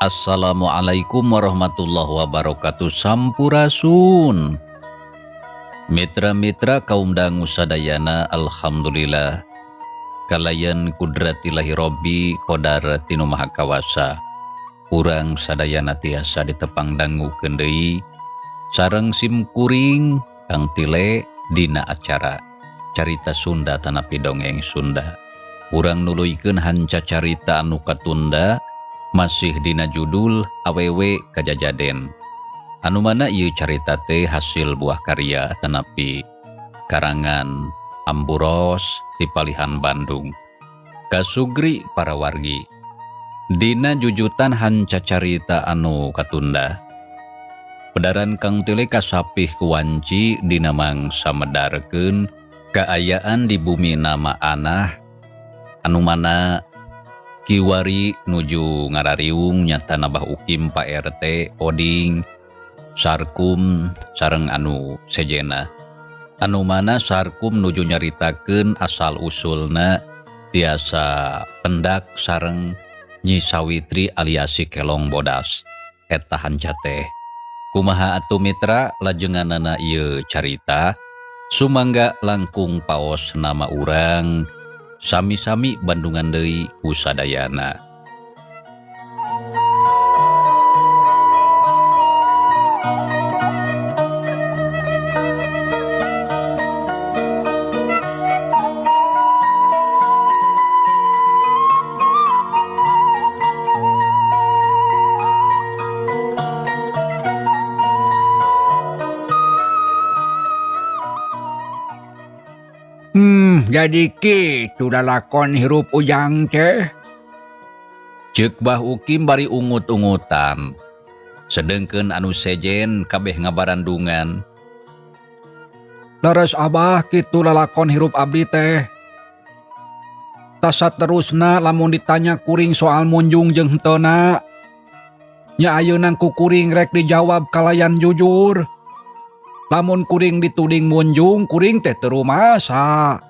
Assalamualaikum warahmatullahi wabarakatuh. Sampurasun mitra-mitra kaum dangu sadayana, alhamdulillah kalayan kudratillahi robbi qodar tinu maha kawasa urang sadayana tiasa ditepang dangu deui sareng sim kuring Kang Tile dina acara Carita Sunda tanapi dongeng Sunda. Urang nuluykeun hanca carita anu katunda masih dina judul Awewe Kajajaden, anu mana ieu carita teh hasil buah karya tanapi karangan Amburos di Palihan Bandung. Kasugri para wargi, dina jujutan hanca carita anu katunda, pedaran Kang Tile kasapih kuwanci dina mangsa medarkeun kaayaan di bumi nama anah anu mana kiwari nuju ngarariung nyata Nabah Ukim, Pak RT, Oding, Sarkum sareng anu sejena, anu mana Sarkum nuju nyaritakeun asal usulna tiasa pendak sareng Nyi Sawitri alias si Kelong Bodas. Eta hanca teh kumaha atuh mitra lajenganana ieu carita? Sumangga langkung paos nama urang sami-sami bandungan deui ku sadayana. Jadi kitu lalakon hirup Ujang teh. Ceuk Bah Ukim bari ungut-ungutan. Sedengkeun anu sejen kabeh ngabarandungan. Leres Abah, kitu lalakon hirup abdi teh. Tah saterusna lamun ditanya kuring soal munjung jeung henteuna, nya ayeuna ku kuring rek dijawab kalayan jujur. Lamun kuring dituding munjung, kuring teh teu rumasa.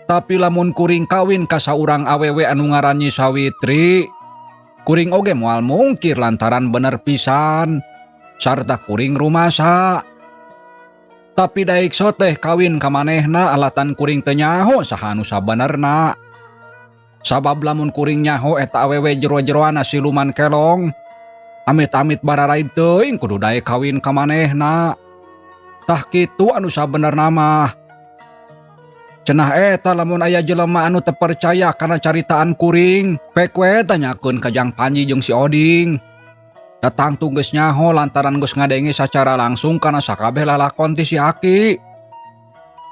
Tapi lamun kuring kawin ka saurang awewe anu ngaran Nyi Sawitri, kuring oge moal mungkir lantaran bener pisan sarta kuring rumasa. Tapi daik soteh kawin ka manehna alatan kuring teu nyaho saha anu sabenerna. Sabab lamun kuring nyaho eta awewe jero-jeroana siluman kelong, amit-amit bararaib teuing kudu daek kawin ka manehna. Tah kitu anu sabenerna mah. Cenah eta lamun aya jelema anu teu percaya kana caritaan kuring, pek we tanyakeun ka Jang Panji jeung si Oding. Datang tu geus nyaho lantaran geus ngadenge sacara langsung kana sakabeh lalakon ti si Aki.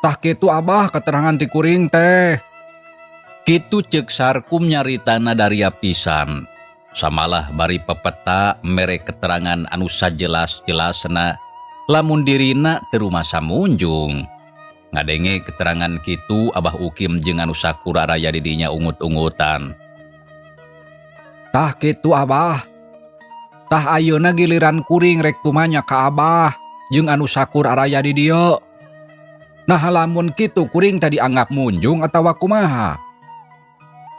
Tah kitu Abah keterangan ti kuring teh. Kitu ceuk Sarkum nyaritana daria pisan. Samalah bari pepeta mere keterangan anu sajelas-jelasna lamun dirina teu rumasa munjung. Ngadenge keterangan kitu Abah Ukim jeung anu sakura raya didinya ungut-ungutan. Tah kitu Abah. Tah ayeuna giliran kuring rek tumanya ka Abah jeung anu sakur araya di dieu. Nah lamun kitu kuring tadi anggap munjung atawa kumaha?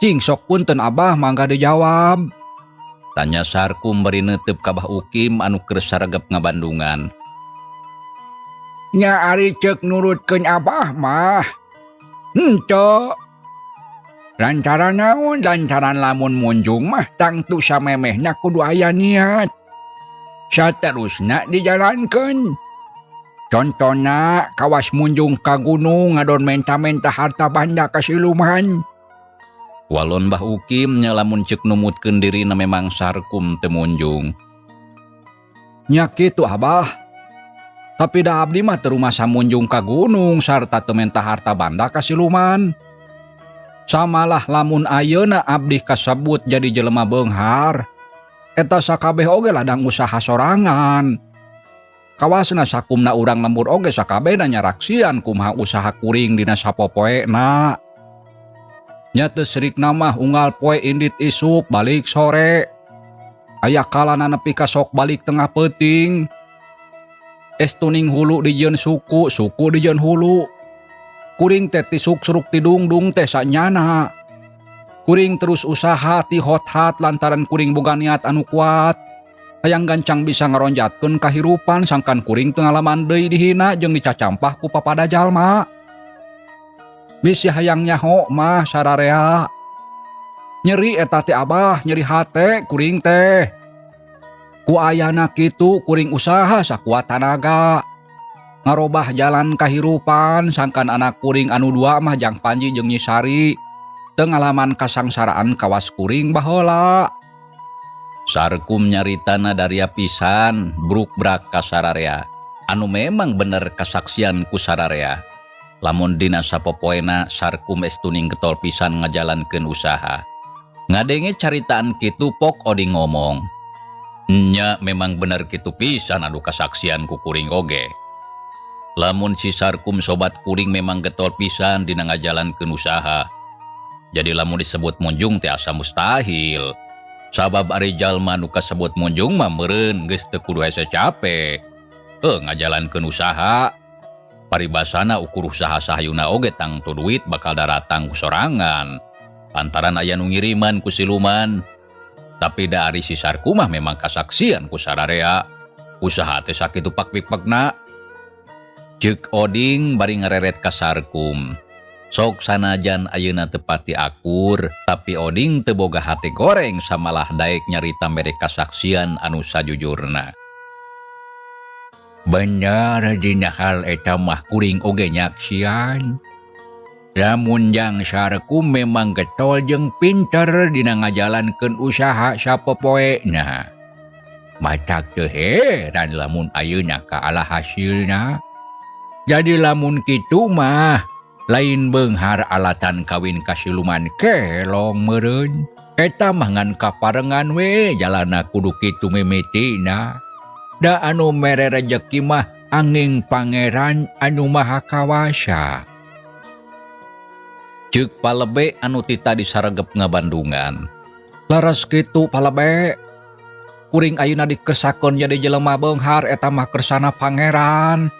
Cing sok punten Abah mangga dijawab. Tanya Sarkum bari neuteup ka Abah Ukim anu keur saregep ngabandungan. Nya ari ceuk nurutkeun Abah mah henteu. Lantaran naon? Lantaran lamun munjung mah tangtu samemehna kudu aya niat. Saterusna dijalankeun. Contona kawas munjung ka gunung ngadon menta-menta harta banda ka siluman. Walon Bah Ukim nya lamun ceuk numutkeun dirina memang Sarkum teu munjung. Nya kitu Abah. Tapi da abdi mah teu rumasa munjung ka gunung sarta teu menta harta banda ka siluman. Samalah lamun ayeuna abdi kasebut jadi jelema beunghar, eta sakabeh oge ladang usaha sorangan. Kawasna sakumna urang lembur oge sakabehna nyaraksian kumaha usaha kuring dina sapopoena. Nya teu sirikna mah unggal poe indit isuk balik sore. Aya kalana nepi ka sok balik tengah peuting. Estuning hulu dijieun suku, suku dijieun hulu. Kuring teh tisuk suruk tidungdung teh sanyana. Kuring terus usaha ti hot-hat lantaran kuring boga niat anu kuat. Hayang gancang bisa ngaronjatkeun kahirupan sangkan kuring teu ngalaman deui dihina jeung dicacampah ku papada jalma. Bisi hayang nyaho mah sararea. Nyeri eta teh Abah, nyeri hate kuring teh. Ku ayana kitu kuring usaha sakuat tanaga. Ngarobah jalan kahirupan sangkan anak kuring anu dua mah Jang Panji jeung Nyi Sari teu ngalaman kasangsaraan kawas kuring baheula. Sarkum nyaritana daria pisan bruk-brak ka sararea. Anu memang bener kasaksian ku sararea. Lamun dina sapopoena Sarkum estuning getol pisan ngajalankeun usaha. Ngadenge caritaan kitu Pok Oding ngomong. Nya memang bener kitu pisan anu kasaksian ku kuring oge. Lamun si Sarkum sobat kuring memang getol pisan dina ngajalankeun usaha. Jadi lamun disebut munjung teh asa mustahil. Sabab ari jalma nu kasebut munjung mah meureun geus teu kudu hese capek. Ngajalankeun usaha. Paribasana ukur usaha sahayuna oge tangtu duit bakal daratang ku sorangan. Lantaran aya nu ngiriman ku siluman. Tapi da ari si Sarkum mah memang kasaksian ku sararea. Usaha teh sakitu pakpik-pakna. Ceuk Oding bari ngareret ka Sarkum. Sok sanajan ayeuna teu pati akur, tapi Oding teu boga hate goreng samalah daek nyarita mere kasaksian anu sajujurna. Bener dina hal eta mah kuring oge nyaksian. Lamun Jang Sarkum memang getol jeung pinter dina ngajalankeun usaha sapopoena. Matak teu heran lamun ayeuna kaala hasilna. Jadi lamun kitu mah lain beunghar alatan kawin ka siluman kelong meureun. Eta mah ngan kaparengan we jalana kudu kitu mimitina. Da anu mere rejeki mah anging pangeran anu maha kawasa. Ceuk palebe anu ti tadi saregep ngabandungan. Laras kitu palebe. Kuring ayeuna dikersakeun jadi jelema beunghar eta mah kersana pangeran.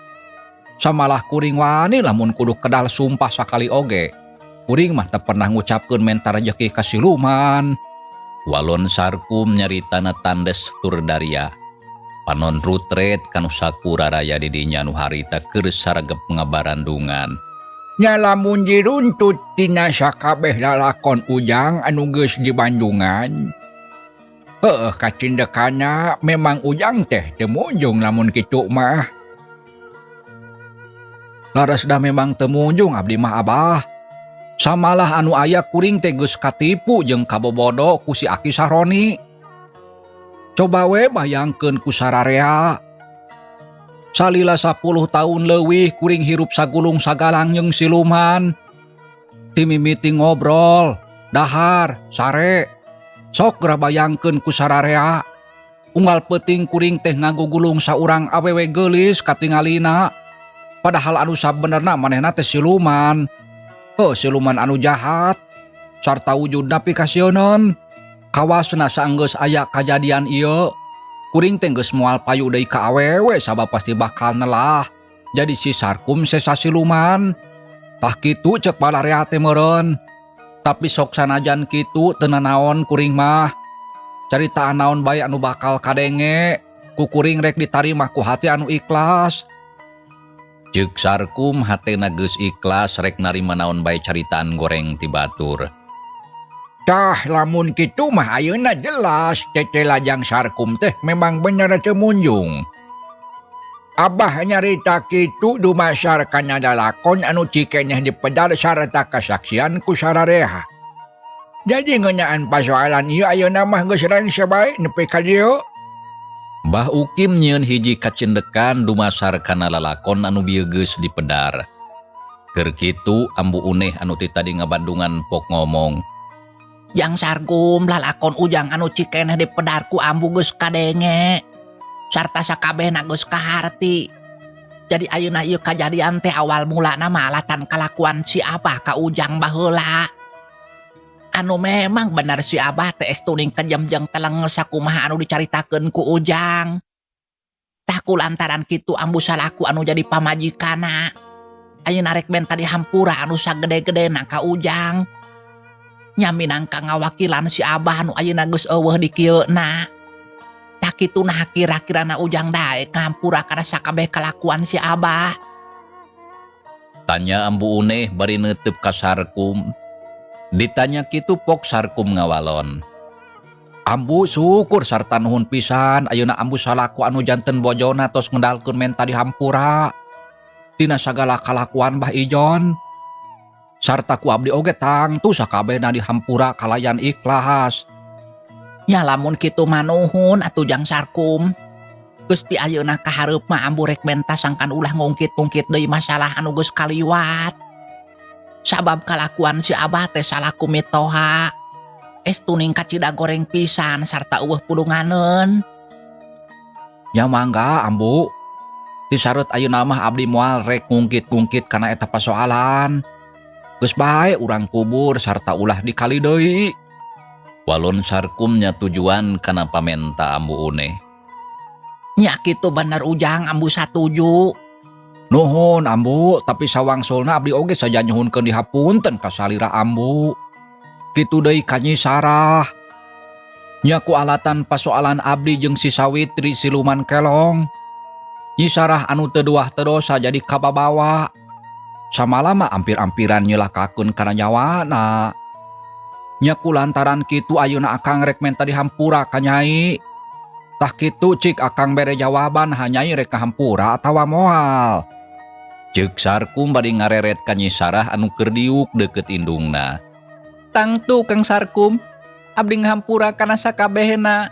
Samalah kuring wani lamun kudu kedal sumpah sakali oge. Kuring mah teu pernah ngucapkeun menta rejeki ka siluman. Walon Sarkum nyaritana tandes tur daria. Panon rutret kanu sakura raya di dinya nu harita keur saregep ngabarandungan. Nya lamun diruntut tina sakabeh lalakon Ujang anu geus di Bandungan. Heueuh kacindekana memang Ujang teh teu munjung lamun kitu mah. Laras dah memang teu munjung abdi mah Abah. Samalah anu aya kuring teh geus katipu jeung kabobodo ku si Aki Saroni. Coba we bayangkeun ku sararea. Salila 10 tahun leuwih kuring hirup sagulung sagalang jeung siluman. Timimiti ngobrol, dahar, sare. Sok geura bayangkeun ku sararea. Unggal peuting kuring teh ngagugulung saurang awewe geulis katingalina. Padahal anu sabenerna manehna teh siluman. Heuh, siluman anu jahat. Sarta wujudna pikasieuneun. Kawasna saenggeus aya kajadian ieu, kuring teh geus moal payu deui ka awewe sabab pasti bakal nelah. Jadi si Sarkum sesa siluman. Tah kitu ceuk balarea teh meureun. Tapi sok sanajan kitu teu nanaon kuring mah. Caritaan naon bae anu bakal kadenge, ku kuring rek ditarima ku hati anu ikhlas. Ceuk Sarkum hatena geus ikhlas rek narima naon bae caritaan goreng ti batur. Tah lamun kitu mah ayeuna jelas tetela Jang Sarkum teh memang bener teu munjung. Abah nyarita kitu dumasar kana lalakon anu cikeneh dipedar sarta kasaksian ku sarareha. Jadi ngeunaan pasoalan ieu ayeuna mah geus rengse bae nepi ka dieu. Mbah Ukim nyieun hiji kacendekan dumasar kana lalakon anu bieu geus dipedar. Keur kitu Ambu Uneh anu ti tadi ngabandungan pok ngomong. Jang Sarkum lalakon Ujang anu cikeneh dipedar ku ambu geus kadenge. Sarta sakabehna geus kaharti. Jadi ayeuna ieu kajadian teh awal mulana mah alatan kalakuan si Abah ka Ujang baheula. Anu memang bener si Abah teh estuning kejam jeung teleng sakumaha anu dicaritakeun ku Ujang. Tah ku lantaran kitu ambu salaku anu jadi pamajikana. Ayeuna rek menta dihampura anu sagede-gedena ka Ujang. Nya minangka ngawakilan si Abah anu ayeuna geus euweuh di kieuna. Tah kitu nah kira-kirana Ujang daek ngahampura kana sakabeh kalakuan si Abah. Tanya Ambu Uneh bari neuteub ka Sarkum. Ditanya kitu pok Sarkum ngawalon. Ambu syukur sarta nuhun pisan ayeuna ambu salaku anu janten bojona tos ngedalkeun menta dihampura tina sagala kalakuan Bah Ijon. Sarta ku abdi oge tangtu sakabehna dihampura kalayan ikhlas. Ya lamun kitu mah nuhun atuh Jang Sarkum. Geus ti ayeuna ka hareup mah ambu rek menta sangkan ulah ngungkit-ungkit deui masalah anu geus kaliwat. Sabab kalakuan si Abah teh salaku mitoha. Estuning kacida goreng pisan sarta eueuh pulunganeun. Nya mangga ambu. Ti sareut ayeuna mah abdi moal rek ngungkit-ngungkit kana eta pasoalan. Geus bae urang kubur sarta ulah dikali deui. Walon Sarkum nya tujuan kana pamenta Ambu Uneh. Nya kitu bener Ujang, ambu satuju. Nuhun ambu, tapi sawangsulna abdi oge saja nyuhunkeun dihapunten ka salira ambu. Kitu deui ka Nyi Sarah. Nya ku alatan pasoalan abdi jeung si Sawitri siluman kelong. Nyi Sarah anu teu duah teu dosa jadi kababawa. Samalama ampir-ampiran nyelakakeun kana nyawana. Nya ku lantaran kitu ayeuna akang rek menta dihampura ka Nyai. Tah kitu cik akang bere jawaban ha Nyai rek kahampura atawa moal. Ceuk Sarkum bari ngareret ka Nyi Sarah anu keur diuk deukeut indungna. Tangtu Kang Sarkum, abdi ngahampura kana sakabehna.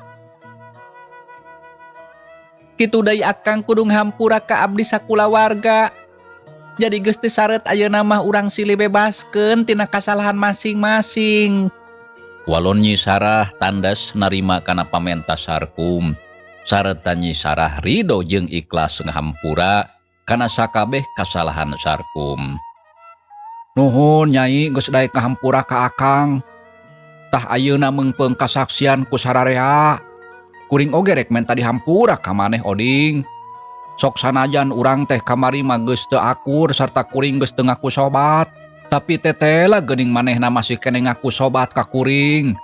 Kitu deui akang kudu ngahampura ka abdi sakulawarga. Jadi geus teu sareut ayeuna mah urang silih bebaskeun tina kasalahan masing-masing. Walon Nyi Sarah tandas narima kana pamenta Sarkum. Sareta Nyi Sarah ridho jeung ikhlas ngahampura kana sakabeh kasalahan Sarkum. Nuhun Nyai geus daek ngahampura ka akang. Tah ayeuna meungpeung kasaksian ku sararea. Kuring oge rek menta dihampura ka maneh Oding. Sok sanajan urang teh kamari mah geus teu akur sarta kuring geus teu ngaku sobat. Tapi tetela geuning manehna masih keneh ngaku sobat ka kuring.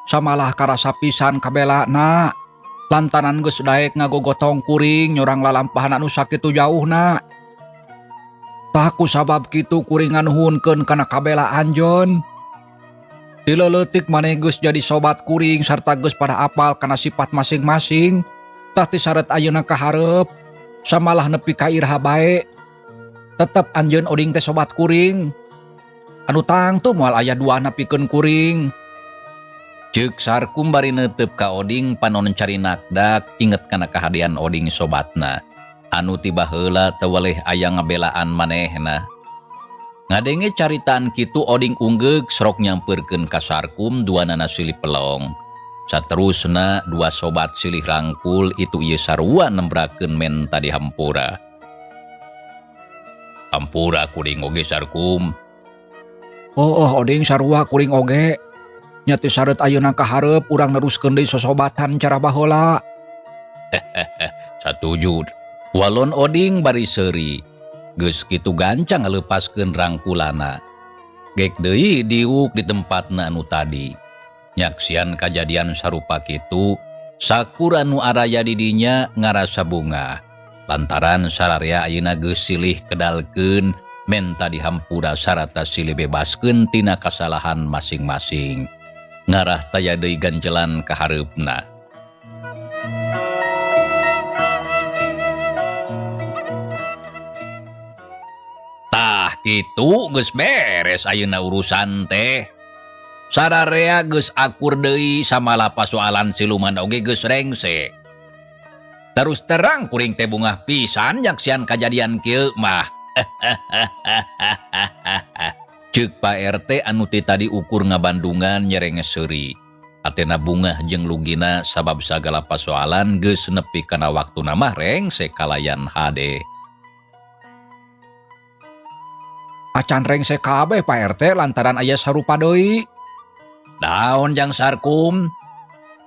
Samalah karasa pisan kabelana. Lantaran geus daek ngagogotong kuring nyorang lalampahan anu sakitu jauhna. Tah ku sabab kitu kuring nganuhunkeun kana kabela anjeun. Ti leutik maneh geus jadi sobat kuring sarta geus pada apal kana sifat masing-masing. Tah ti sareut ayeuna ka hareup samalah nepi ka iraha bae. Tetep anjeun Oding teh sobat kuring. Anu tangtu moal aya duana pikeun kuring. Ceuk Sarkum bari neuteub ka Oding panon carinakdak inget kana kahadean Oding sobatna. Anu ti baheula teu weleh aya ngabelaan manehna. Ngadenge caritaan kitu Oding unggeug serok nyampeurkeun ka Sarkum duanana silih pelong. Saterusna dua sobat silih rangkul itu ieu sarua nembrakeun menta dihampura. Hampura kuring oge Sarkum. Oh, Oding sarua kuring oge. Nya ti sareut ayeuna ka hareup urang neruskeun deui sosobatan cara baheula. Satuju. Walon Oding bari seuri. Geus kitu gancang ngaleupaskeun rangkulana. Gek deui diuk di tempatna anu tadi. Nyaksian kajadian sarupa kitu, sakur anu araya di dinya ngarasa bunga. Lantaran sararea ayeuna geus silih kedalkeun menta dihampura sarata silih bebaskeun tina kasalahan masing-masing. Ngarah taya deui ganjelan ka hareupna. Tah kitu geus beres ayeuna urusan teh. Sararea geus akur deui samalah pasoalan siluman oge geus rengse. Terus terang kuring teh bungah pisan nyaksian kajadian kieu mah. Ceuk Pak RT anu ti tadi ukur ngabandungan nyerenges seuri. Atena bungah jeung lugina sabab sagala pasoalan geus nepi kana waktuna mah rengse kalayan hade. Acan rengse kabeh Pak RT lantaran aya sarupa deui. Daun jang Sarkum.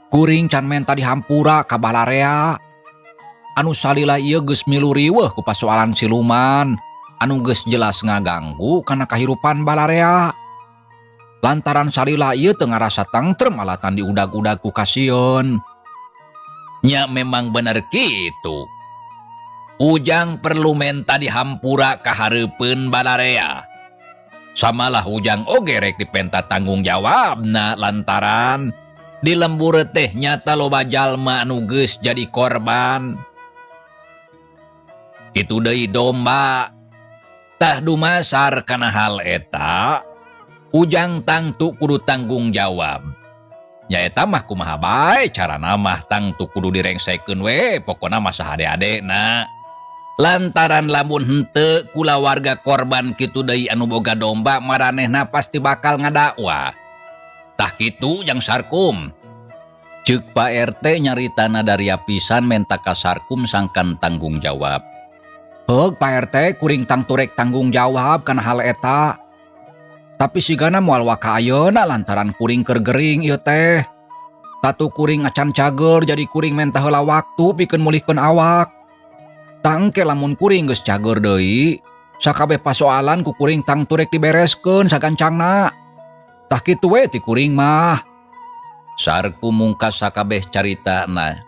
Kuring can menta dihampura ka balarea. Anu salila ieu geus milu riweuh ku pasoalan siluman. Anu geus jelas ngaganggu kana kahirupan balarea. Lantaran salila ieu teu ngarasa tengtrem alatan diudag-udag ku kasieun. Nya memang bener kitu. Ujang perlu menta dihampura ka hareupeun balarea. Samalah Ujang oge rek dipenta tanggung jawabna lantaran di lembur teh nyata loba jalma anu geus jadi korban. Kitu deui domba. Tah dumasar kana hal eta, Ujang tangtu kudu tanggung jawab. Nyaeta mah kumaha bae carana mah tangtu kudu direngsekeun we, pokona mah sahade-adena. Lantaran lamun henteu kulawarga korban kitu deui anu boga domba maranehna pasti bakal ngadakwa. Tah kitu Jang Sarkum. Ceuk Pak RT nyaritana daria pisan menta ka Sarkum sangkan tanggung jawab. Heug Pak RT kuring tangturek tanggung jawab kana hal eta. Tapi sigana moal waka ayeuna lantaran kuring keur gering ieu teh. Tatu kuring acan cager jadi kuring menta heula waktu pikeun mulihkeun awak. Tangke lamun kuring geus cager deui, sakabeh pasoalan ku kuring tangturek dibereskeun sagancangna. Tah kitu we ti kuring mah. Sarku mungkas sakabeh caritana.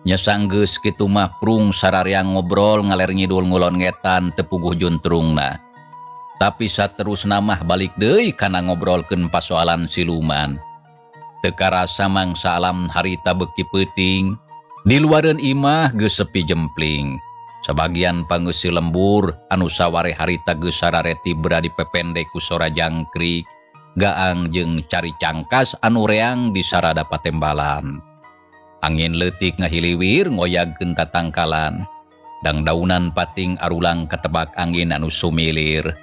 Nya sanggeus kitu mah prung sararea ngobrol ngaler ngidul ngulon ngetan teu puguh juntrungna. Tapi saterusna mah balik deui kana ngobrolkeun pasoalan siluman. Teu karasa mangsa alam harita beuki peuting, di luareun imah geus sepi jempling. Sabagian pangeusi lembur anu saware harita geus sarareti beradi pepende ku sora jangkrik, gaang jeung cari cangkas anu reang di sarada patembalan. Angin leutik ngahiliwir ngoyagkeun tatangkalan. Dangdaunan pating arulang katebak angin anu sumilir.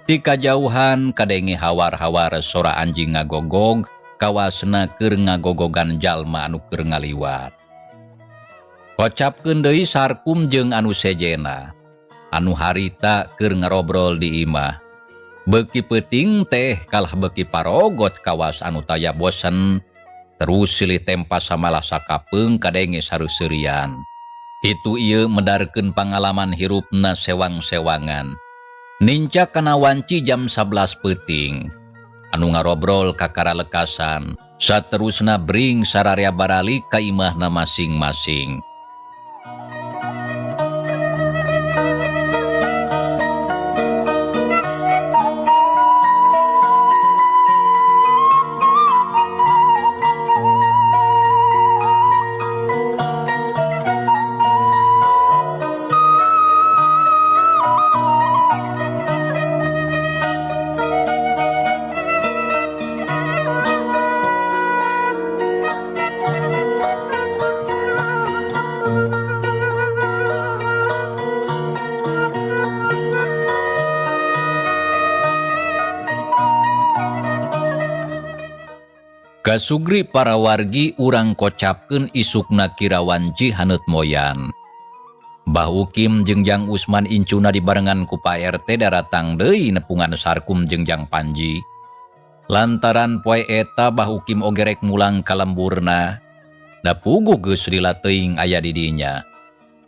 Ti kajauhan kadenge hawar-hawar sora anjing ngagogog, kawasna keur ngagogogan jalma anu keur ngaliwat. Kocapkeun deui Sarkum jeung anu sejena, anu harita keur ngarobrol di imah. Beuki peuting teh kalah beuki parogot kawas anu taya bosen. Terus silih tempa samalah sakapeung kadenge sareuserian. Itu ieu medarkeun pangalaman hirupna sewang-sewangan. Ninca kana wanci jam 11 peuting. Anu ngarobrol kakara lekasan, saterusna bring sararea baralik ka imahna masing-masing. Kasugri para wargi urang kocapkeun isukna kira wanci haneut moyan. Bah Ukim jeung Jang Usman incuna dibarengan ku Pak RT daratang deui nepungan Sarkum jeung Jang Panji. Lantaran poe eta Bah Ukim oge rek mulang ka lemburna. Da puguh geus lila teuing aya di dinya.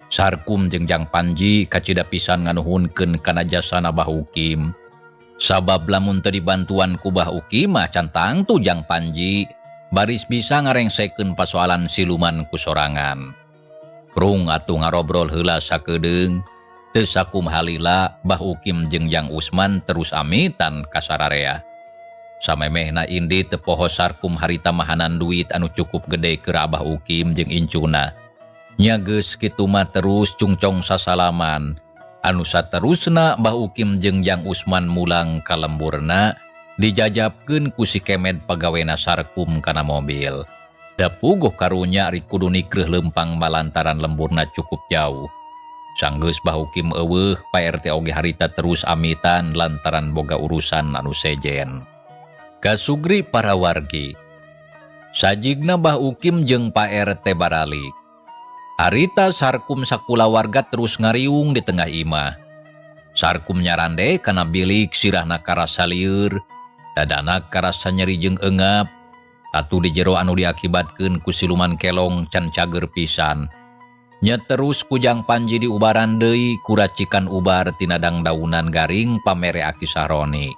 Sarkum jeung Jang Panji kacida pisan nganuhunkeun kana jasana Bah Ukim. Sabab lamun teu dibantuan ku Bah Ukim mah can tangtu Jang Panji baris bisa ngarengsekeun pasoalan siluman ku sorangan. Prung atuh ngarobrol heula sakedeung, teu sakum halila Bah Ukim jeung Jang Usman terus amitan ka sararea. Samemehna indi teu poho Sarkum harita mahanan duit anu cukup gede keur Abah Ukim jeung incuna. Nya geus kitu mah terus cungcong sasalaman. Anu saterusna Bah Ukim jeung Jang Usman mulang ka lemburna dijajabkeun ku si Kemed pagawena Sarkum kana mobil. Da puguh karunya ari kudu nikreuh leumpang malantaran lemburna cukup jauh. Sanggeus Bah Ukim eueuh, Pak RT oge harita terus amitan lantaran boga urusan anu sejen. Kasugri para wargi. Sajigna Bah Ukim jeung Pak RT baralik. Harita Sarkum sakulawarga terus ngariung di tengah imah. Sarkum nyarande kana bilik sirahna karasa lieur, dadana karasa nyeri jeung eungap. Tatu di jero anu diakibatkeun ku siluman kelong can cager pisan. Nya terus ku Jang Panji diubaran deui ku racikan ubar tina dangdaunan garing pamere Aki Sahroni.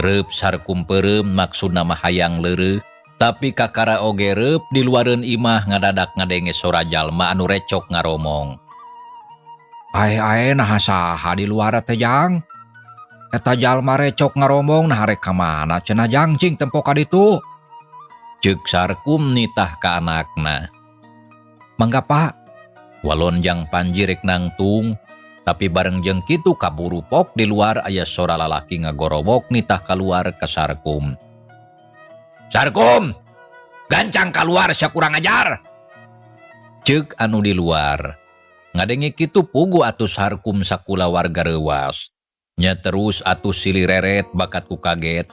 Reup Sarkum peureum maksudna mah hayang leureuh, tapi kakara oge reup di luareun imah ngadadak ngadenge sora jalma anu recok ngaromong. Ae-ae naha saha di luar teh Jang? Eta jalma recok ngaromong naha rek ka mana cenah Jang cing tempo ka ditu? Ceuk Sarkum nitah ka anakna. Mangga Pak. Walon Jang Panji rek nangtung, tapi bareng jeung kitu kaburu pok di luar aya sora lalaki ngagorowok nitah kaluar ka Sarkum. Sarkum, gancang kaluar sia kurang ajar. Ceuk anu di luar. Ngadenge kitu pugu atuh Sarkum sakulawarga reuwas. Nya terus atuh silih reret bakat ku kaget.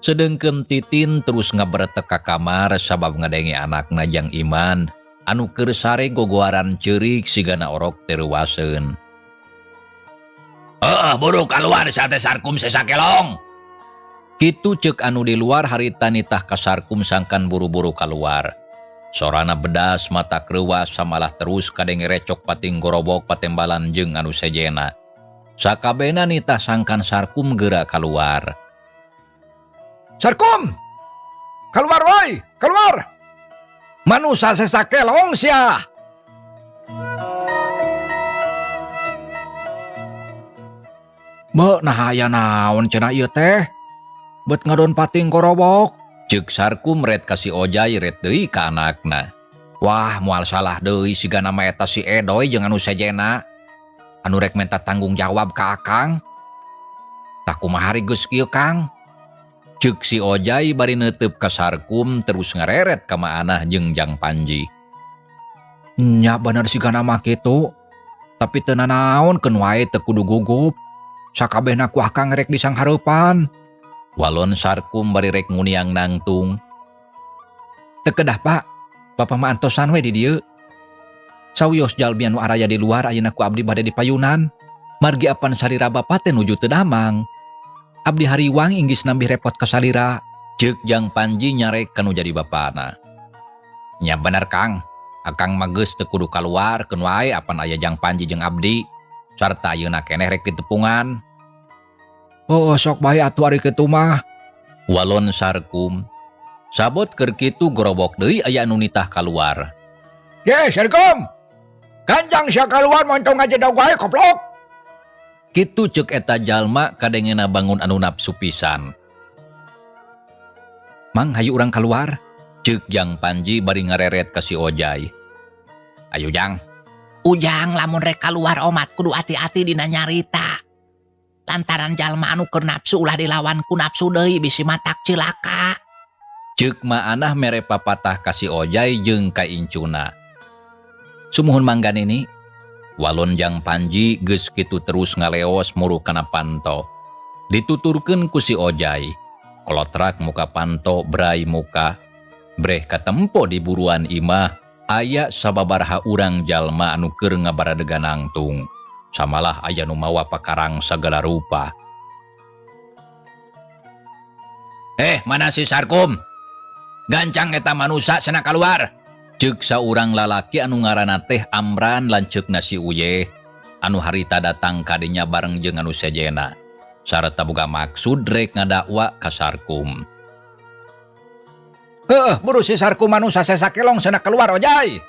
Sedengkeun Titin terus ngaberetek ka kamar sabab ngadenge anakna Jang Iman anu keur sare gogoaran ceurik sigana orok teu reuwaseun. Heuh, buru kaluar sate Sarkum sesa kelong. Kitu ceuk anu di luar harita nitah ka Sarkum sangkan buru-buru kaluar. Sorana bedas mata kreuwas samalah terus kadenge recok pating gorobok patembalan jeung anu sejena. Sakabehna nitah sangkan Sarkum geura kaluar. Sarkum! Keluar woi, keluar! Manusa sesa kelong sia! Beuh, nah aya naon cenah ieu teh? Bet ngadon pating korobok. Ceuk Sarkum ret ka si Ojai ret deui ka anakna. Wah, moal salah deui sigana mah eta si Edoy jeung anu sejena. Anu rek menta tanggung jawab ka Akang. Tah kumaha ari geus kieu, Kang? Ceuk si Ojai bari neuteub ka Sarkum terus ngareret ka Maanah jeung Jang Panji. Nya bener sigana mah kitu. Tapi teu nanaon keun wae teu kudu gugup. Sakabehna ku Akang rek disanghareupan. Walon Sarkum bari rek nguniang nangtung. Teu kedah Pak, Bapak mah antosan we di dieu. Sawios jalmi anu araya di luar ayeuna ku abdi bade dipayunan. Margi apan salira Bapak teh nuju teu damang. Abdi hariwang inggis nambih repot ka salira. Ceuk Jang Panji nyarek kanu jadi bapana. Nya bener Kang, Akang mah geus teu kudu kaluar keun wae apan aya Jang Panji jeung abdi. Sarta ayeuna keneh rek ditepungan. Oh, sok bae atuh ari kitu mah. Walon Sarkum. Sabot keur kitu gorobok deui aya anu nitah kaluar. Ye, Sarkum. Ganjang sia kaluar montong aja dog wae koplok. Kitu ceuk eta jalma kadengena bangun anu nafsu pisan. Mang hayu urang kaluar. Ceuk Jang Panji bari ngareret ka si Ojai. Ayo Jang. Ujang lamun rek kaluar omat kudu ati-ati dina nyarita. Lantaran jalma anu keur nafsu ulah dilawan ku nafsu deui bisi matak cilaka. Ceuk Maanah mere papatah ka si Ojai jeung ka incuna. Sumuhun mangga nini. Walon Jang Panji geus kitu terus ngaleos muru kana panto. Dituturkeun ku si Ojai. Kolotrak muka panto brai muka. Breh katempo di buruan imah aya sababaraha urang jalma anu keur ngabaradegan nangtung. Samalah aya nu mawa pakarang sagala rupa. Mana si Sarkum? Gancang eta manusa cenah kaluar. Ceuk saurang lalaki anu ngaranna teh Amran lanceukna si Uye anu harita datang kadinya bareng jeung anu sejena sarta boga maksud rek ngadakwa ka Sarkum. Heuh, buru si Sarkum manusa sesa kelong cenah keluar Ojai.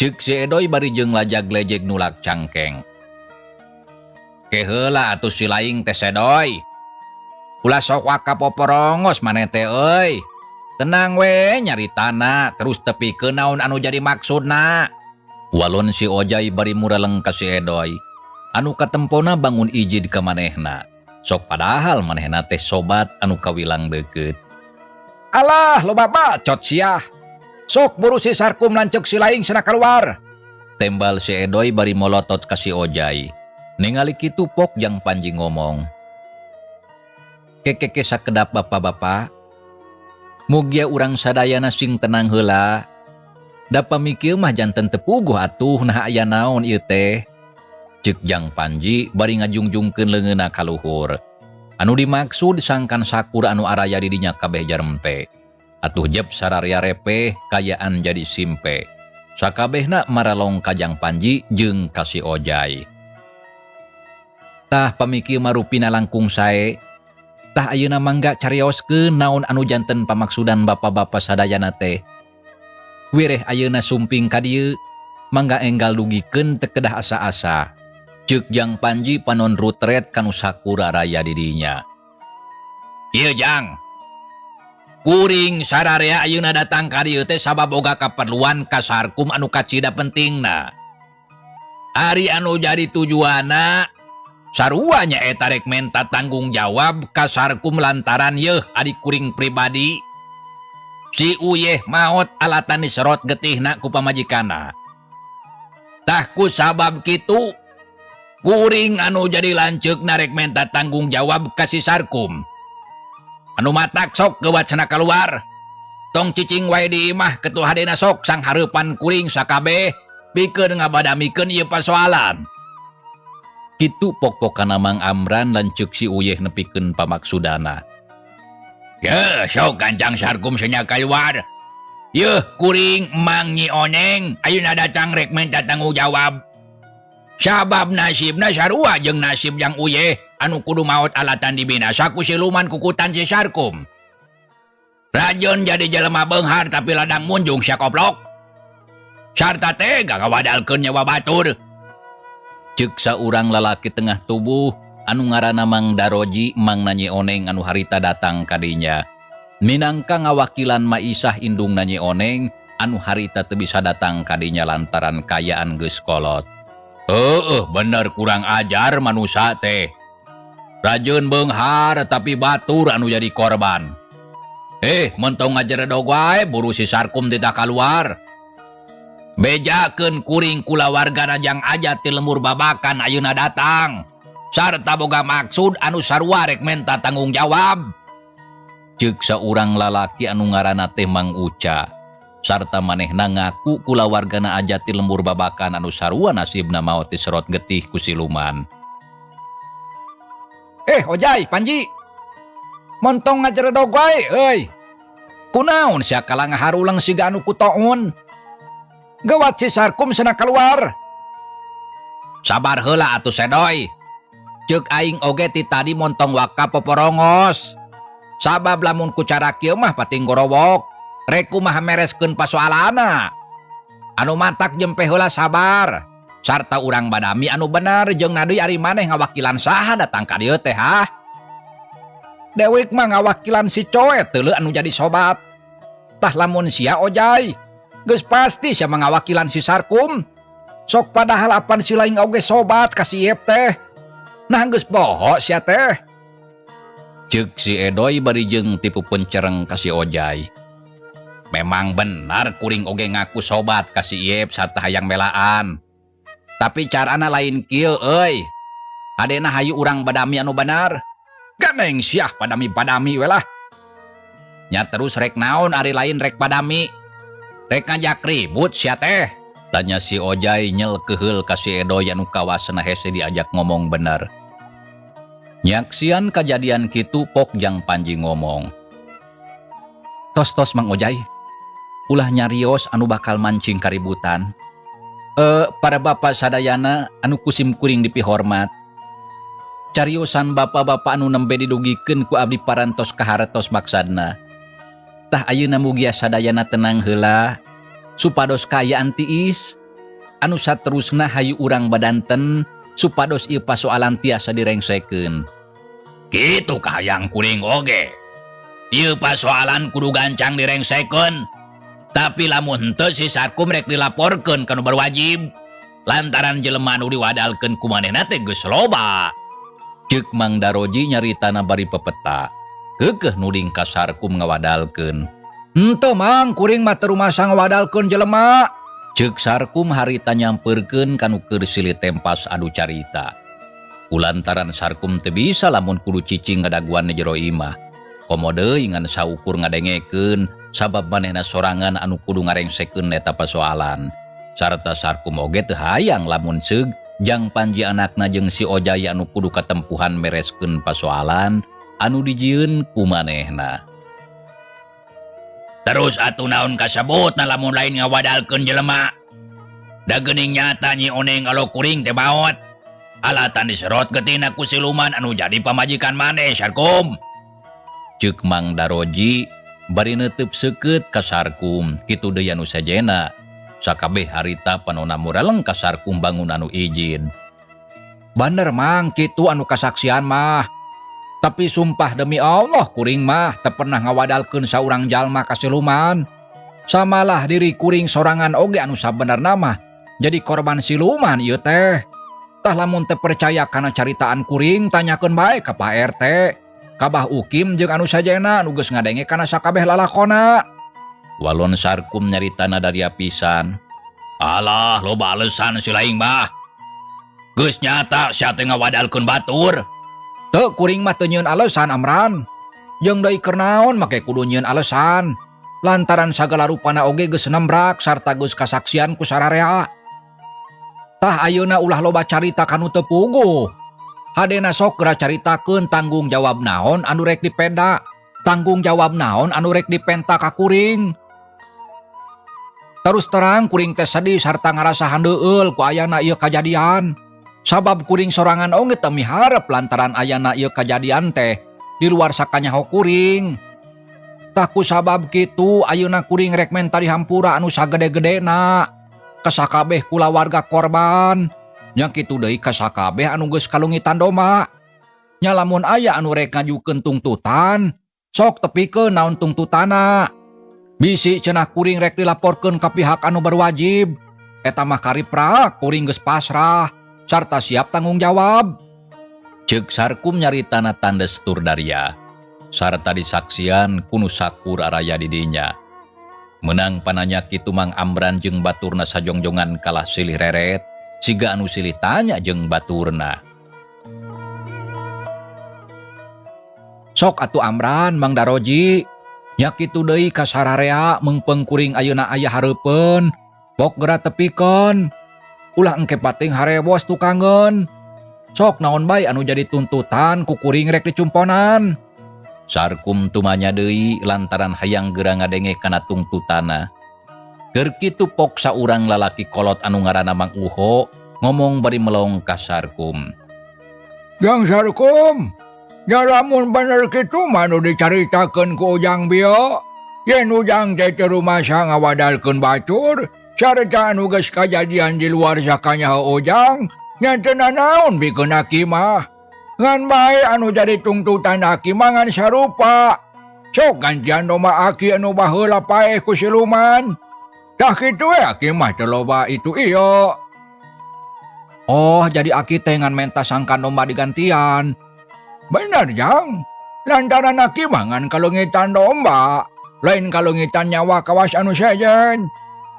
Ceuk si Edoy bari jeung lajag lejeg nulak cangkeng. Ke heula atuh si laing teh Sedoy. Ulah sok waka poporongos maneh teh euy. Tenang we nyaritana terus tepikeun naon anu jadi maksudna. Walon si Ojai bari mureleng ka si Edoy. Anu katempona bangun ijid ka manehna. Sok padahal manehna teh sobat anu kawilang deukeut. Alah, loba bacot sia. Sok buru si Sarkum lanceuk si laing cenah keluar. Tembal si Edoy bari molotot ka si Ojai. Ningali kitu pok Jang Panji ngomong. Kekeke sakedap bapak-bapak. Mugia urang sadayana sing tenang heula. Da pamikir mah janten teu puguh atuh nah aya naon ieu teh. Ceuk Jang Panji bari ngajungjungkeun leungeunna ka luhur. Anu dimaksud sangkan sakur anu araya di dinya kabeh jarempe. Atuh jep sararea repeh kayaan jadi simpe. Sakabehna maralong ka Jang Panji jeung ka si Ojai. Tah pamikir marupina langkung sae. Tah ayeuna mangga carioskeun naon anu janten pamaksudan bapak-bapak sadayana teh. Wireh ayeuna sumping ka dieu, mangga enggal dugikeun teu kedah asa-asa. Ceuk Jang Panji panon rutret kanu sakur araya di dinya. Ieu Jang. Kuring sararea ayeuna datang ka dieu teh sabab boga kaperluan ka Sarkum anu kacida pentingna. Ari anu jadi tujuanna sarua nya eta rek menta tanggung jawab ka Sarkum lantaran yeuh adik kuring pribadi. Si Uyeh maot alatan diserot getihna ku pamajikanna. Tah ku sabab kitu kuring anu jadi lanceukna rek menta tanggung jawab ka si Sarkum. Anu matak sok geuwat cenah kaluar. Tong cicing wae di imah ketua hadena sok sang hareupan kuring sakabeh pikeun ngabadamikeun ieu pasoalan. Kitu pok-pokana Mang Amran lanceuk si Uyeh nepikeun pamaksudana. Yeuh sok gancang Sarkum cenah kaluar. Yeuh kuring Mang Nyi Oneng ayeuna datang rek menta tanggung jawab. Sabab nasibna sarua jeung nasib Jang Uyeh anu kudu maot alatan dibinasa ku siluman kukutan si Sarkum. Rajeun jadi jelema beunghar tapi ladang munjung sia koplok. Sarta tega ngawadalkeun nyawa batur. Ceuk saurang lalaki tengah tubuh anu ngaranna Mang Daroji Mang Nyi Oneng anu harita datang ka dinya. Minangka ngawakilan Maisah indung Nyi Oneng anu harita teu bisa datang ka dinya lantaran kayaan geus kolot. Heueuh bener kurang ajar manusa teh. Rajeun beunghar tapi batur anu jadi korban. Mentong ngajeredog wae buru si Sarkum titah kaluar. Bejakeun kuring kulawargana Jang Ajat ti lembur babakan ayeuna datang. Sarta boga maksud anu sarua rek menta tanggung jawab. Ceuk saurang lalaki anu ngaranna teh Mang Uca. Sarta manehna ngaku kulawargana Ajat ti lembur babakan anu sarua nasibna maot diserot getih ku siluman. Ojai, Panji. Montong ngajeredog wae euy. Kunaon sia kalah ngaharuleng siga anu kutoon? Gawat si Sarkum cenah keluar. Sabar heula atuh Sedoy. Ceuk aing oge ti tadi montong waka poporongos. Sabab lamun ku cara kieu mah pating gorowok. Rek kumaha mereskeun pasoalanna. Anu matak jempe heula sabar. Sarta urang badami anu bener jeung nadi ari maneh ngawakilan saha datang ka dieu teh hah? Dewek mah ngawakilan si Coet teu anu jadi sobat. Tah lamun sia Ojai, geus pasti sia mah ngawakilan si Sarkum. Sok padahal apan si laing oge sobat ka si Iep teh. Nah geus poho sia teh. Ceuk si Edoy bari jeung tipu pencereng ka si Ojai. Memang benar kuring oge ngaku sobat ka si Iep sarta hayang melaan. Tapi carana lain kieu euy. Adena hayu urang badami anu benar. Ganeng siah padami-padami we lah. Nya terus rek naon ari lain rek padami. Rek ngajak ribut sia teh. Tanya si Ojai nyel keheul ka si Edoy anu kawasna hese diajak ngomong bener. Nyaksian kajadian kitu pok Jang Panji ngomong. Tos-tos Mang Ojai, ulah nyarios anu bakal mancing kaributan. Para bapak sadayana anu kusim kuring dipihormat. Cariosan bapak-bapak anu nembe didugikeun ku abdi parantos kahartos maksadna. Tah ayeuna mugia sadayana tenang heula supados kaayaan tiis. Anu saterusna hayu urang badanten supados ieu pasoalan tiasa direngsekeun. Kitu kahayang kuring oge. Ieu pasoalan kudu gancang direngsekeun. Tapi lamun henteu si Sarkum rek dilaporkeun ka nu berwajib lantaran jelema nu diwadalkeun ku manehna teh geus loba. Ceuk Mang Daroji nyaritana bari pepeta. Keukeuh nuding ka Sarkum ngawadalkeun. Henteu Mang, kuring mah teu rumasa ngawadalkeun jelema. Ceuk Sarkum harita nyampeurkeun ka nu keur silih tempas adu carita. Kulantaran Sarkum teu bisa lamun kudu cicing ngadaguan di jero imah. Komo deui ngan saukur ngadengekeun sabab manehna sorangan anu kudu ngarengsekeun eta pasoalan. Sarta Sarkum oge teu hayang lamun ceug jang panji anakna jeung si Ojai anu kudu katempuhan mereskeun pasoalan anu dijieun ku manehna. Terus atuh naon kasebutna lamun lain ngawadalkeun jelema. Da geuning nyata Nyi Oneng alo kuring teh maot. Alatan diserot getina ku siluman anu jadi pamajikan maneh Sarkum. Ceuk Mang Daroji bari neuteub seukeut ka Sarkum kitu deui anu sejena. Sakabeh harita panona mureleng ka Sarkum bangun anu izin. Bener Mang, kitu anu kasaksian mah. Tapi sumpah demi Allah kuring mah teu pernah ngawadalkeun saurang jalma ka siluman. Samalah diri kuring sorangan oge anu sabenerna mah jadi korban siluman ieu teh. Tah lamun teu percaya kana caritaan kuring tanyakeun bae ka Pak RT. Ka Bah Ukim jeung anu sajena anu geus ngadenge kana sakabeh lalakona. Walon Sarkum nyaritana daria pisan. Alah loba alesan si laing mah. Geus nyata sia teh ngawadalkeun batur. Teu kuring mah teu nyieun alesan Amran. Jeung deui keur naon make kudu nyieun alesan. Lantaran sagala rupana oge geus nembrak sarta geus kasaksian ku sararea. Tah ayeuna ulah loba carita kanu teu puguh. Hadena sok geura caritakeun tanggung jawab naon anu rek dipeda, tanggung jawab naon anu rek dipenta ka kuring. Terus terang kuring teh sedih sarta ngarasa handeueul ku ayana ieu kajadian. Sabab kuring sorangan oge teu miharep lantaran ayana ieu kajadian teh di luar sakanyaho kuring. Tah ku sabab kitu ayeuna kuring rek menta dihampura anu sagede-gedena. Kasakabeh kulawarga korban. Nya kitu deui kasakabeh anu geus kalungitan domba. Nya lamun aya anu rek ngajukeun tungtutan, sok tepikeun naon tungtutana. Bisi cenah kuring rek dilaporkeun ka pihak anu berwajib. Eta mah kariprak kuring geus pasrah sarta siap tanggung jawab. Ceuk Sarkum nyaritana tandes tur daria. Sarta disaksian ku nu sakur araya di dinya. Menang pananya kitu Mang Amran jeung baturna sajongjongan kalah silih reret, siga anu silih tanya jeung baturna. Sok atuh Amran Mang Daroji, nya kitu deui ka sararea meungpeung kuring ayeuna aya hareupeun, pok geura tepikeun. Ulah engke pating harebos tukangeun. Sok naon bae anu jadi tuntutan ku kuring rek dicumponan. Sarkum tumanya deui lantaran hayang geura ngadenge kana tungtutana. Keur kitu pok saurang lalaki kolot anu ngaranna Mang Uho ngomong bari melong ka Sarkum. Jang Sarkum, nya lamun bener kitu mah nu dicaritakeun ku Ujang bieu. Yen Ujang teh teu rumasa ngawadalkeun batur, sarta anu geus kajadian di luar sakanyaho Ujang, nya teu nanaon bikeun aki mah. Ngan bae anu jadi tungtutan aki mah ngan sarupa. Sok gantian domba aki anu baheula paeh ku siluman. Tah kitu we aki mah teu loba itu ieu. Oh, jadi aki teh ngan menta sangkan domba digantian. Bener, Jang. Lantaran aki mah ngan kaleungitan domba, lain kaleungitan nyawa kawas anu sejen.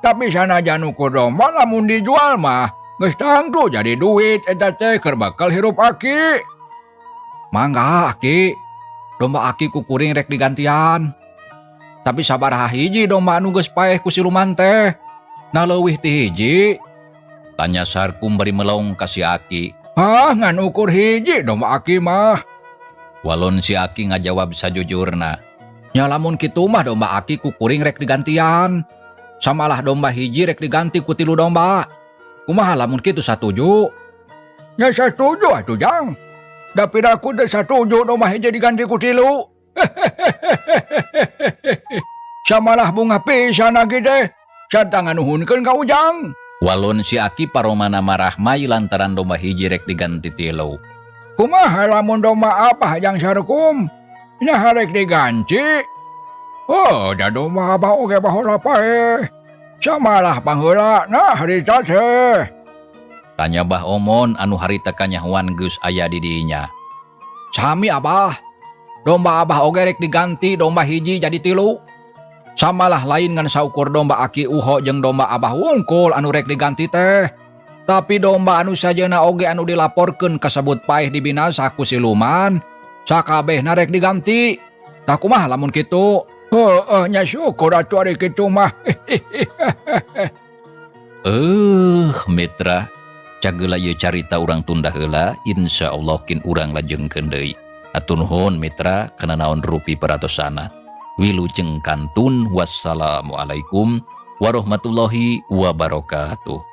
Tapi sanajan ukur domba lamun dijual mah geus tangtu jadi duit eta teh keur bakal hirup aki. Mangga aki, domba aki ku kuring rek digantian. Tapi sabaraha hiji domba anu geus paeh ku siluman teh? Nah leuwih ti hiji? Tanya Sarkum bari melong ka si aki. Hah, ngan ukur hiji domba aki mah. Walon si aki ngajawab sajujurna. Nya lamun kitu mah domba aki ku kuring rek digantian. Samalah domba hiji rek diganti ku 3 domba. Kumaha lamun kitu satuju? Nya satuju atuh Jang. Da piraku teh satuju domba hiji diganti ku 3. Samalah bunga pisan aki teh. Sarta nganuhunkeun ka Ujang. Walon si Aki paromana marahmai lantaran domba hiji rek diganti tilu. Kumaha lamun domba Abah, Jang Sarkum? Nya rek diganti? Oh, da domba Abah oge baheula paeh. Samalah pangheula nah harita teh. Tanya Bah Omon anu harita kanyahoan geus aya di dinya. Sami, Abah. Domba Abah oge rek diganti domba hiji jadi tilu. Samalah lain ngan saukur domba Aki Uho jeung domba Abah wungkul anu rek diganti teh. Tapi domba anu sajena oge anu dilaporkeun kasebut paeh dibinasa ku siluman. Sakabehna rek diganti. Tah, kumaha lamun kitu? Heueuh nya, syukur atuh ari kitu mah. Mitra, cageula ieu carita urang tunda heula, insyaallah kin urang lajengkeun deui. Hatur nuhun, mitra, kana naon rupi peratosana. Wilujeng kantun, wassalamualaikum warahmatullahi wabarakatuh.